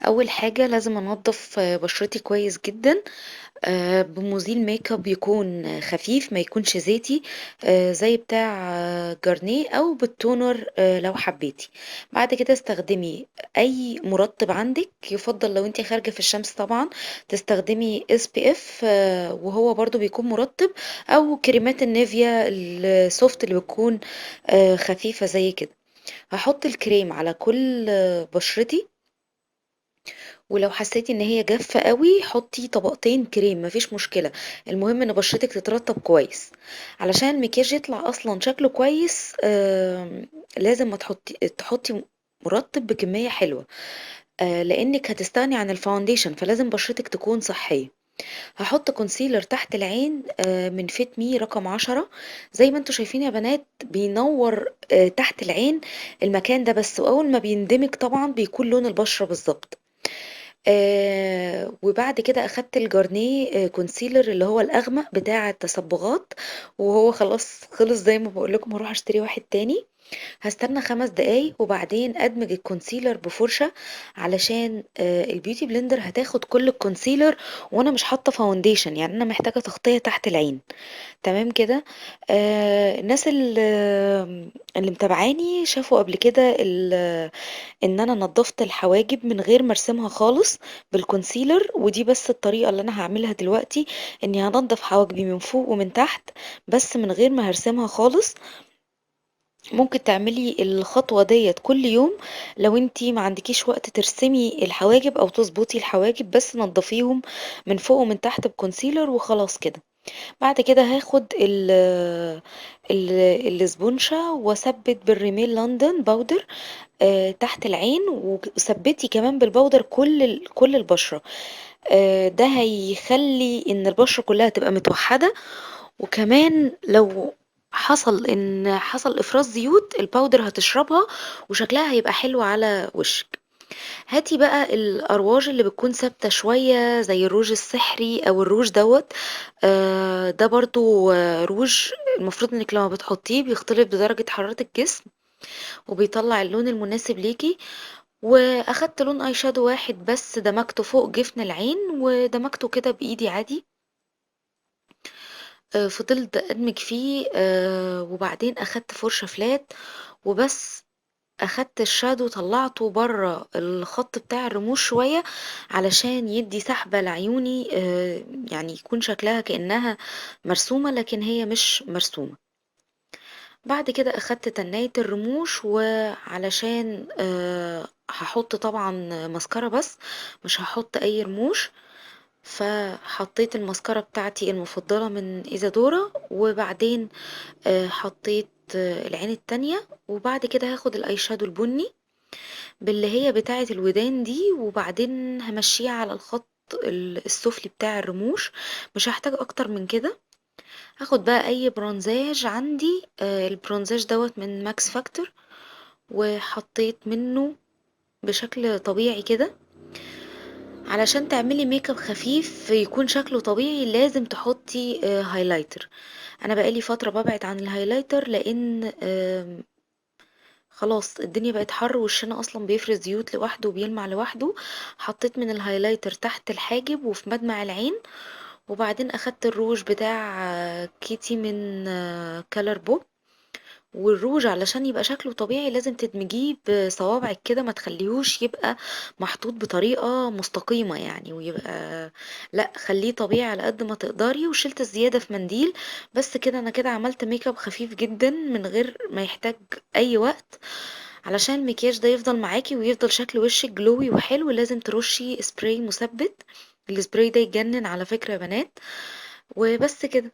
اول حاجة لازم انضف بشرتي كويس جدا بمزيل ميك اب يكون خفيف، ما يكونش زيتي، زي بتاع جارنيه، او بال toner لو حبيتي. بعد كده استخدمي اي مرطب عندك، يفضل لو انتي خارجة في الشمس طبعا تستخدمي SPF، وهو برضو بيكون مرطب، او كريمات النيفيا ال soft اللي بتكون خفيفة زي كده. هحط الكريم على كل بشرتي، ولو حسيتي ان هي جافة قوي حطي طبقتين كريم، مفيش مشكلة، المهم ان بشرتك تترطب كويس. علشان المكياج يطلع اصلا شكله كويس، لازم ما تحطي مرطب بكمية حلوة، لانك هتستغني عن ال foundation، فلازم بشرتك تكون صحية. هحط concealer تحت العين، من فيت مي رقم 10. زي ما انتم شايفين يا بنات بينور، تحت العين المكان ده بس، واول ما بيندمج طبعا بيكون لون البشرة بالظبط. وبعد كده اخدت الجارنيه، concealer اللي هو الاغمق بتاع التصبغات، وهو خلاص خلص زي ما بقول لكم، هروح اشتري واحد تاني. هستنى 5 دقايق وبعدين ادمج ال concealer بفرشة، علشان ال beauty blender هتاخد كل ال concealer، وانا مش حاطة foundation، يعني انا محتاجة تغطية تحت العين. تمام كده. الناس اللي متابعاني شافوا قبل كده ان انا نظفت الحواجب من غير ما ارسمها خالص بال concealer، ودي بس الطريقة اللي انا هعملها دلوقتي، اني هنضف حواجبي من فوق ومن تحت بس من غير ما هرسمها خالص. ممكن تعملي الخطوة ديت كل يوم لو انتي ما عندكيش وقت ترسمي الحواجب او تظبطي الحواجب، بس نظفيهم من فوق ومن تحت ب concealer وخلاص كده. بعد كده هاخد الاسبونشة واثبت بالريميل لندن powder، تحت العين، وثبتي كمان بال powder كل البشرة. ده هيخلي ان البشرة كلها تبقى متوحدة، وكمان لو حصل ان حصل افراز زيوت ال powder هتشربها وشكلها هيبقى حلو على وشك. هاتي بقى الارواج اللي بتكون ثابته شويه زي الروج السحري او الروج دوت، ده برضو، روج المفروض انك لما بتحطيه بيختلط بدرجه حراره الجسم وبيطلع اللون المناسب ليكي. واخدت لون eye shadow واحد بس دمجته فوق جفن العين ودمجته كده بايدي عادي، فضلت ادمج فيه، وبعدين اخدت فرشة flat وبس اخدت ال shadow طلعته بره الخط بتاع الرموش شوية علشان يدي سحبة لعيوني، يعني يكون شكلها كأنها مرسومة لكن هي مش مرسومة. بعد كده اخدت تناية الرموش، وعلشان هحط طبعا ماسكارا بس مش هحط اي رموش، فحطيت الماسكارا بتاعتي المفضلة من ايزادورا، وبعدين حطيت العين التانية. وبعد كده هاخد ال eye shadow البني باللي هي بتاعة الودان دي، وبعدين همشيها على الخط السفلي بتاع الرموش، مش هحتاج اكتر من كده. هاخد بقى اي bronzage عندي، ال bronzage دوت من ماكس فاكتور، وحطيت منه بشكل طبيعي كده. علشان تعملي ميك اب خفيف يكون شكله طبيعي لازم تحطي highlighter. انا بقالي فترة ببعد عن ال highlighter لان خلاص الدنيا بقت حر وشنا اصلا بيفرز زيوت لوحده وبيلمع لوحده. حطيت من ال highlighter تحت الحاجب وفي مدمع العين، وبعدين اخدت الروج بتاع كيتي من كالر بوب. والروج علشان يبقى شكله طبيعي لازم تدمجيه بصوابعك كده، ما تخليهوش يبقى محطوط بطريقة مستقيمة يعني، ويبقى لا خليه طبيعي على قد ما تقدري. وشلت الزيادة في منديل بس كده. انا كده عملت ميك اب خفيف جدا من غير ما يحتاج اي وقت. علشان المكياج ده يفضل معاكي ويفضل شكل وشك glowy وحلو لازم ترشي سبراي مثبت. السبراي ده يجنن على فكرة يا بنات. وبس كده.